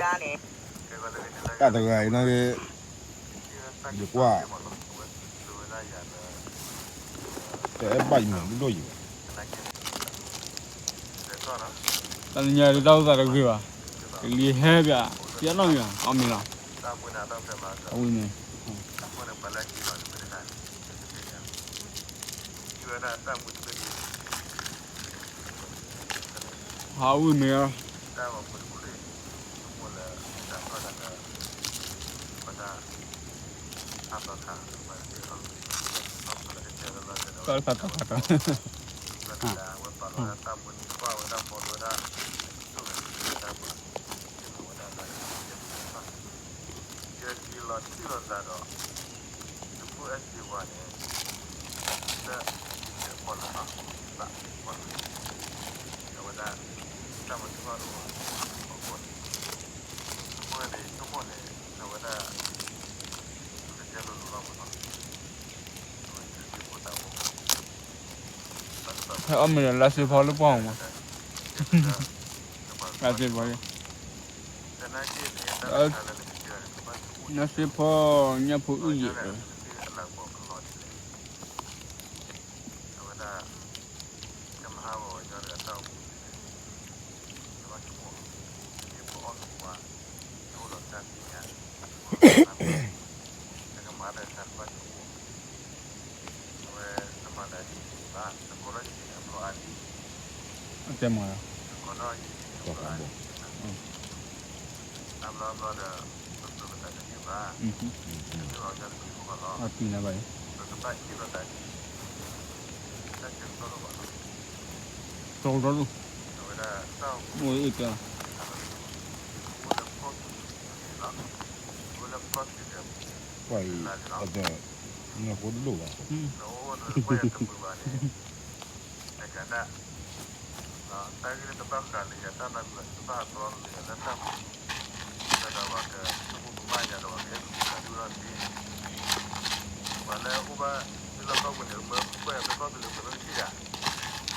တၢ်တဂၤအံၤနီၣ်ဂ့ၤ, ယကွၢ်, တအဲၣ်ဘၣ်ယမၤဒိၣ်ဒိၣ်ယံၤဘၣ်, တနံၤညါဒုးတၢ်အိၣ်သးတဂ့ၤဘၣ်, ကလံၤဟဲပၠး, ပျဲနီၣ်မံၤဘၣ်, အီၣ်မ့ၤလီၤ, အဝံၤမ့ၢ် ဟးဝံၤမ့ၢ်ဧါ, တၢ်ဖးတၢ်ဖးတၢ်, ယဲဒ်လီၤတံၢ်လီၤသးဒီး ယဖိအဲၣ်စ့ဝါန့ၣ် လၢအံၤစဲးဖီလာ်နီၤ, ဘၣ်စဲးဖီလာ်, အဝဲဒၣ် တၢ်မၤတဘၣ်တအိၣ်ဘၣ်, အဃိန့ၣ် အဃိန့ၣ် ဆိကမိၣ်န့ၣ် အဝဲဒၣ် ကကဲလိာ်လိာ်လီၤမးနီၤ, အဝဲစဲးဖိတၢ်အိၣ် ဟဲအီၣ်မ့ၤဒီးလါစ့ဖီလၢပှၢ်မး, လါစ့ဖီ, လါစ့ဖီ, ညၣ်ဖိအုၣ်ယံာ်ဒီး တဲမၤလီၤ, အပံၤနၤဘၣ်အံၤ, တီတီလိၤ, အိၣ်အ့ၣ်ကဲ, ပှၤအံၤ အတနၢ်ဟူတဒိၣ်ဘၣ်, တကးဒၣ် တၢ်ဂ့ၢ်တဘၣ်ဃးလၢယၤတၢ်နီတမံၤဘၣ်, တဘၣ်ဟးတီလၢယၤလၢတၢ်မူ, ဒီးပှၤကဆိကမိၣ်ကမၣ်ယၤဒီးပှၤကအဲၣ်ဒိးကဒုၣ်ထီၣ်သ့, ပှၤလၢအအိၣ်ဘၣ်လၢကီၢ်ပူၤန့ၣ် မ့ၢ်ကွၢ်ယၤလၢကီၢ်ပူၤန့ၣ် ပမ့ၢ်ထံၣ်ယၤ, မ့ၢ်ကွၢ်ယၤလၢပတံၤတကီၢ်အံၤ, မ့ၢ်ဘူးထီၣ်သုလၢကၠိၤသံ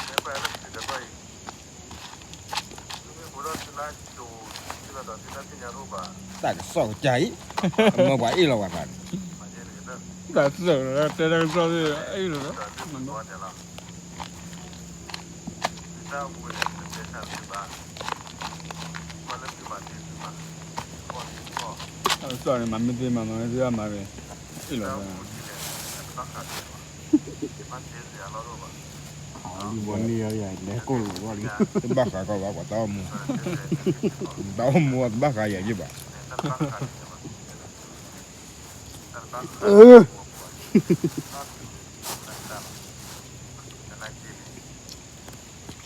လီၤဒီးသုတၢ်သ့ၣ်ညါတအိၣ်ဘၣ်, တၢ်ကစီၣ်ကစၢ်အံၤ, မ့ၢ်ပှၤအ့ၣ်လီၤပှၤသးန့ၣ်, တၢ်ကစီၣ်တဲတၢ်ကစီၣ်သ့ၣ်အ့ၣ်လီၤ, တၢ်အိၣ်မူန့ၣ် တတဲဆါသ့ဘၣ်, ကွၢ်လၢသုမၤသ့သုမၤ, တၢ်ကစီၣ်န့ၣ် မၤမ့ၢ်သ့မၤ မၤမ့ၢ်သ့ဘၣ်မၤဂ့ၤ, အ့ၣ်လီၤ, တဘၣ်ဃးကီးဘၣ်, ပှၤတၢ်အိၣ်မူ, တၢ်အိၣ်မူတဘၣ်ဃးကီးဘၣ် ပှၤတၢ်အိၣ်မူ, တၢ်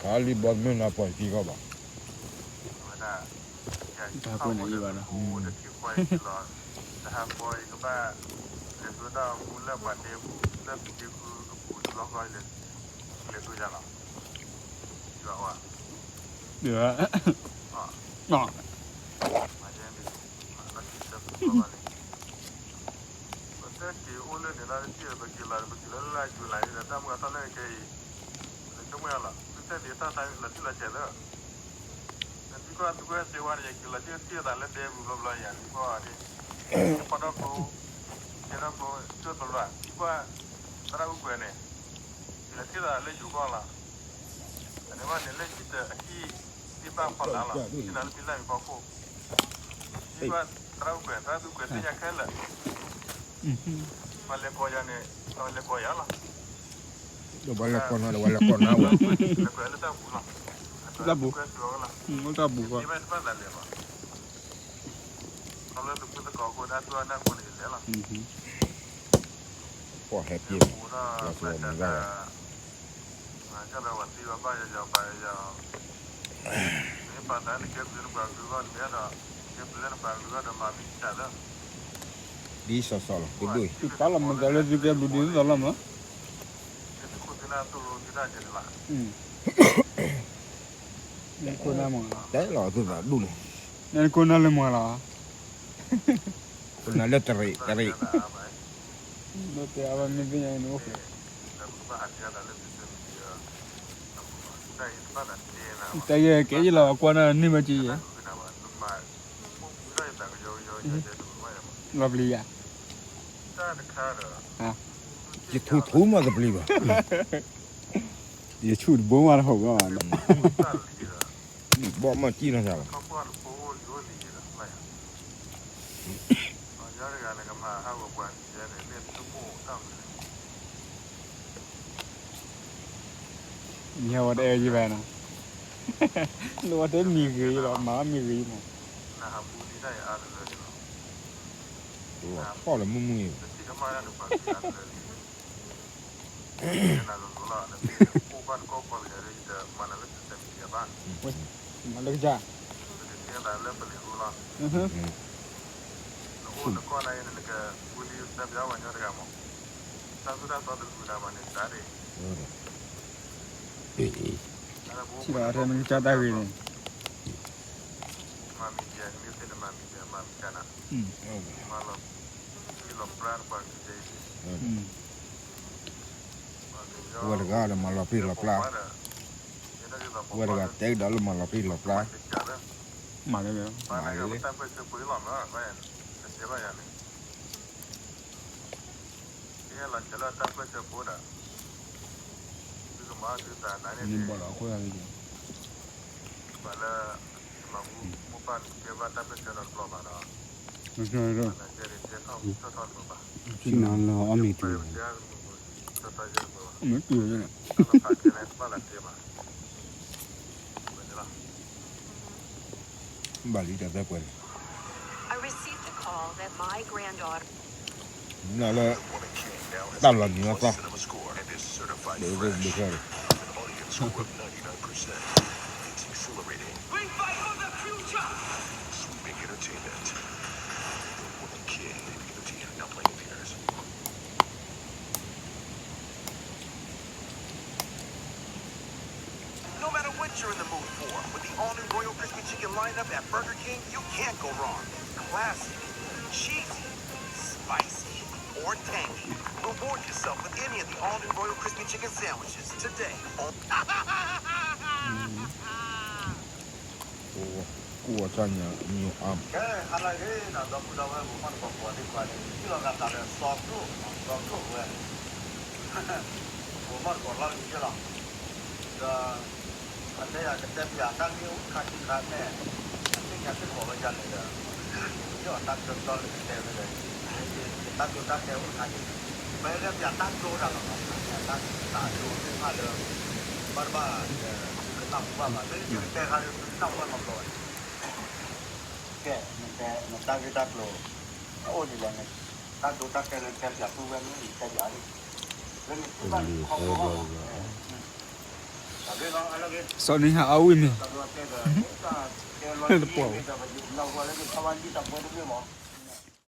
ခးလံဘီမ့ၢ်နၤပှၤသံကီးဘၣ်, တၢ်ကွၢ်န့ၣ်ယဘၣ်ဒီး ပတဲက့ၤအိၣ်လၢန့ၣ်လၢတထံၣ်ပက့ၤလီၤ ပက့ၤလၢလၢယူၤလၢဒီး တၢ်မုၢ်အသီလၢခဲအံၤ, ပဆိကမိၣ်လီၤ သုတဲန့ၣ်တၢ်သးလီၤတံၢ်လီၤဆဲးလၢ နသံကွၢ်သုကွၢ်စ့ဝါန့ၣ် ယက့ၤလီၤတံၢ်တံၢ်အသးလၢဒဲပူၤဘျီဘျီယၤ သံကွၢ်န့ၣ် ဖီဒီကျိ, ကဲဒီကျိ ကၠိတလီၤ သံကွၢ် သရၣ်အူကွဲၤန့ၣ် ယလဲၤတံၢ်သးလၢယိၤကီၢ်လီၤ. အန့ၣ်ဘၣ်န့ၣ်လၢယံၤတၢးအဟံၣ် သ့ၣ်ဘၣ်ဖီလာ်လီၤ ထံၣ်နၤလၢဖံလၢ်မံၤဖီခိၣ်, သံကွၢ် သရၣ်အူကွဲၤ သရၣ်အူကွဲၤသ့ၣ်ညါခဲလၢာ် ပှၤလဲၤကိးယၤန့ၣ် ပှၤလဲၤကိးယၤလီၤ. ဒီးပှၤလဲၤကိးနၤဝဲ လဲၤကိးလၢတၢ်ပူၤလီၤ. တၢ်ပူၤ, တၢ်ပူၤ, တၢ်ပူၤ, လၢသုးခိၣ်သကိးအဃိ တၢ်သူအနၢ်အဃိန့ၣ် ယလဲၤလီၤ. ပှၤဟဲပ့ၤလီၤ လၢသုးမုၢ်ဂၤ ကဒီးပှၤသံပှၤဘၣ်ယၤယၤပှၤယၤ, မ့ၢ်ပှၤသးနကဲဘျုးနပှၤကလုာ်ဂီၢ်န့ၣ်ဒီး ကဲဘျုးလၢနပှၤကလုာ်ဂီၢ်ဒီးမၤမ့ၢ်တၢ်လၢ ဒ်စီၤစီၤလီၤ တဒူၣ်အံၤ တၢ်လီၤမုၢ်သးလၢသုကဲဘျုးဒ်သိးသိးလီၤမး, နခိၣ်နၢ်မး, တဲလီၤသုသးဒူၣ်န့ၣ်, နခိၣ်နၢ်လၢမၤလီၤ, ခိၣ်နၢ်လၢတရံးတရံး, နတဲအါဘၣ်မ့ၢ်သ့ၣ်ညါနအိၣ်ဃဲ, တၢ်ယဲကဲယလီၤကွၢ်နၤန့ၢ်မးက့ယဲ, လီၤပျံၤယၤ, ယထူထူမးတပျံၤဘၣ်, ယဆူၣ်တဘိမးတဟီၣ်ဘၣ်, ဘီၣ်မးကံၣ်နီၤယၤလီၤ. မ့ၢ်ဟဲဝဲတအဲၣ်ယဘၣ်နီၤ, နဝဲတဲမံၤဂ့ၤလီၤ မၤမံၤဂ့ၤမး, ထီၣ်လၢမုၢ်မုၢ်အံၤ, မၤလၢကစၢ်, ထံၣ်လီၤအထဲနကစၢ်တၢ်ဂ့ၤန့ၣ်, ဝဲတဂၤဒီးမၤလီၤပြံလီၤပြါ, ဝဲတဂၤဒီးမၤလီၤပြံလီၤပြါ, ဝဲတဂၤတဲကဒီးလၢမၤလီၤပြံလီၤပြါ, မၤလၢ, နဘၣ်လီၤအဃိ, ဆ့ၣ်နီၤလၢအီၣ်မ့ၤတုၤ, မ့ၢ်တုၤန့ၣ်, ဘၣ်လံတၢ်သၢကွဲးန့ၣ်, နလၢ, တၢ်လီၤနံၤအသီ, ဘၣ်, No matter what you're in the mood for, with the all-new Royal Crispy Chicken lineup at Burger King, you can't go wrong. Classic, cheesy, spicy, or tangy. Reward yourself with any of the all-new Royal Crispy Chicken sandwiches today. ကူၣ်အီၤဆၣ်ညါ, ကဲ, ဟါလၢအဂ့ၤနီၤ ဒီပုၢ်ဒီဝဲၢ် ပမိၢ်တကိးကိးသ့ၣ်တဖၣ်န့ၣ် ထံၣ်လီၤဂာ်သးဒီးစီၤကျိၣ်, စီၤကျိၣ်ဝဲ, ပမိၢ်တကိးလီၤလံကဲလီၤ, ဒီး, အတဲယၤကတဲပၠးတၢ်ဂ့ၢ်အိၣ်တခါခံခါန့ၣ်, အသ့ၣ်ညါသ့ၣ်ကိးဝဲဒ်လဲၣ်ဒီး, ယတၢ်ကၢတီလၢကတဲဝဲဒီး, ယတၢ်ကၢတၢ်တဲအိၣ်တခါန့ၣ်, ပတဲပၠးတၢ်ကၠိတၢ်လီၤနီၤ, ပတဲပၠးတၢ်ကၠိသ့ၣ်တဖၣ်လၢ, ဘၣ်တဘၣ်, သုကနၢ်ဟူဘၣ်ဘၣ်, လၢယကတဲခါဒီးသုကနၢ်ဟူဘၣ်နီတဘျီဘၣ်န့ၣ် ကဲ, နတဲနတၢ်ဂ့ၢ်တၢ်ကျိၤ, အအိၣ်ဒ်လဲၣ်န့ၣ်, တၢ်ဒိတၢ်တဲာ်လၢနတဲပၠးသုဝဲန့ၣ် နတဲပၠးလံ, လၢနသုဘၣ်န့ၣ်ခီဖျိဘၣ်မး, စီၤနံၤဟးအီၣ်ဝံၣ်မ့ၤ, တပှၢ်, လၢနဖးဝါလံတၢ်ပှဲၤတမ့ၢ်မး